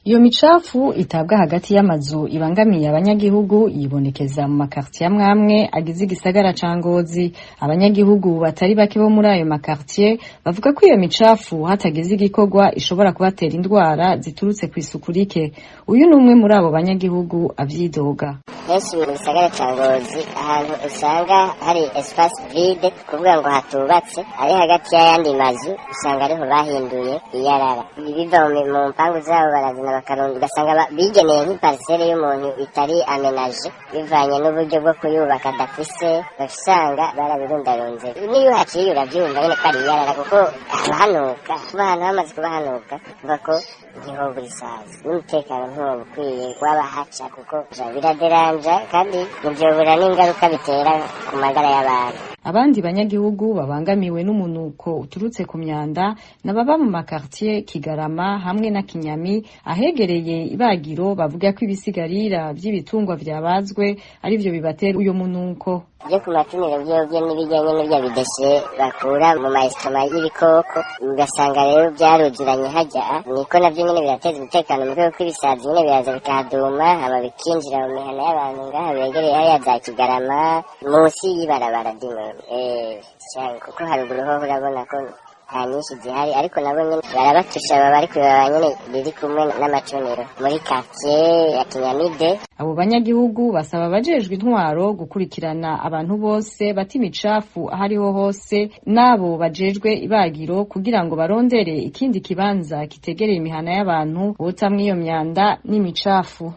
Iyo micafu itabwa hagati y'amazu ibangamiye abanyagihugu yibonekeza mu makartier amwamwe agize igisagara ca Ngozi. Abanyagihugu batari bake bo muri ayo makartier bavuga ko iyo micafu hatagize igikorwa ishobora kubatera indwara ziturutse kw'isuku rike. Uyu ni umwe muri abo banyagihugu avyidoga. Henshi mu gisagara ca Ngozi, ahantu usanga hari espace vide, kuvuga ngo hatubatse, ari hagati y'ayandi mazu, usanga ariho bahinduye iyarara. Ibiva mu mpangu zabo barazana bakarunda, ugasanga bigeneye nk'iparcelle y'umuntu itari aménagée, bivanye n'uburyo bwo kuyubaka adafise, usanga barabirundarunze. Niyo uhaciye uravyumva nyene ko ari iyarara, kuko hanuka. Kuba ahantu hamaze kuba hanuka, kuvuga ko ntihobura isazi, n'umutekano ntiwoba ukwiye w'abahaca, kuko biraderanja kandi ntivyobura n'ingaruka bitera ku magara y'abantu. Abandi banyagihugu babangamiwe n'umunuko uturutse ku myanda n'ababa mu makartier Kigarama hamwe na Kinyami ahegereye ibagiro, bavuga ko ibisigarira vy'ibitungwa vyabazwe arivyo bibatera uyo munuko. Byo ku matuniro vyovyo n'ibijyanye n'ibya bidéchets bakura mu maestomac y'ibikoko, ugasanga rero byaruzuranye hajya, niko navyo nyene birateza umutekano muke, kuko ibisazi nyene biraza bikahaduma, hama bikinjira mu mihana y'abantu ngaha begereye hariya za Kigarama, munsi y'ibarabara dimwe, kuko haruguru hoho urabona ko nta nyinshi zihari, ariko nabo nyene barabatusha, baba bari kw'ibarabara nyene riri kumwe n'amacuniro muri quartier ya Kinyamide. Abo banyagihugu basaba abajejwe intwaro gukurikirana abantu bose bata imicafu ahariho hose, n'abo bajejwe ibagiro, kugira ngo barondere ikindi kibanza kitegereye imihana y'abantu botamwo iyo myanda n'imicafu.